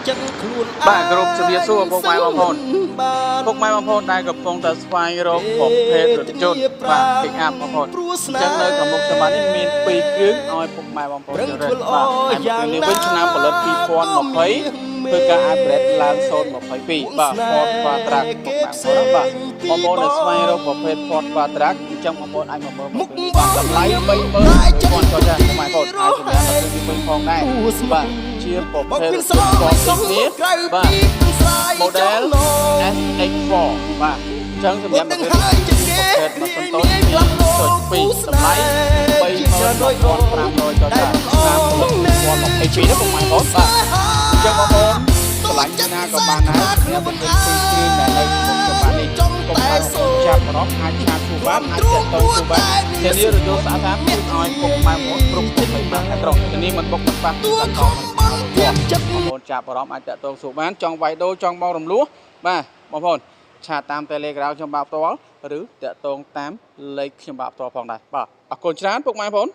ចិត្តខ្លួន បាទគោរពជំរាបសួរពុកម៉ែបងប្អូនពុកម៉ែបងប្អូនដែលកំពុងតែស្វែងរកប្រភេទរថយន្តបាទ pick up បងប្អូនអញ្ចឹងនៅខាងមុខខ្ញុំបាទនេះមាន2គ្រឿងឲ្យពុកម៉ែបងប្អូនជ្រើសរើសបាទហើយមួយគ្រឿងនេះវិញឆ្នាំផលិត2020ធ្វើការ upgrade ឡើង022បាទ Ford Quatrac ពុកម៉ែបងប្អូនបាទបងប្អូនដែលស្វែងរកប្រភេទ Ford Quatrac អញ្ចឹងបងប្អូនអាចមកមើលប្រភេទនេះបានតម្លៃ31000ចុះចាពុកម៉ែបងប្អូនហើយសម្រាប់ប្រភេទនេះវិញផងដែរបាទជាប្រភេទរថយន្ត Ford នេះបាទ model SX4 បាទអញ្ចឹងសម្រាប់ប្រភេទប្រភេទម៉ាស៊ីនតូច2.2តម្លៃ31500ចុះចាឆ្នាំផលិត2022នេះពុកម៉ែបងប្អូនបាទអញ្ចឹងបងប្អូនឆ្លាញ់ពីណាក៏បានដែរសម្រាប់ប្រភេទពីរគ្រឿងដែលនៅក្នុងខ្ញុំបាទនេះកុំឲ្យបងប្អូនចាប់អារម្មណ៍អាចឆាតសួរបានអាចតាក់ទងសួរបានធានារថយន្តស្អាតស្អាតគឺឲ្យពុកម៉ែបងប្អូនគ្រប់25ខែក្រុងធានាមិនបុកមិនប៉ះ តួ ត ខំបងទៀតចិត្ត បងប្អូនចាប់អារម្មណ៍អាចតាក់ទងសួរបានចង់វាយដូរចង់បងរំលោះបាទបងប្អូនឆាតតាម Telegram ខ្ញុំបាទផ្ទាល់ឬតាក់ទងតាមលេខខ្ញុំបាទផ្ទាល់ផងដែរបាទអរគុណច្រើនពុកម៉ែបងប្អូន។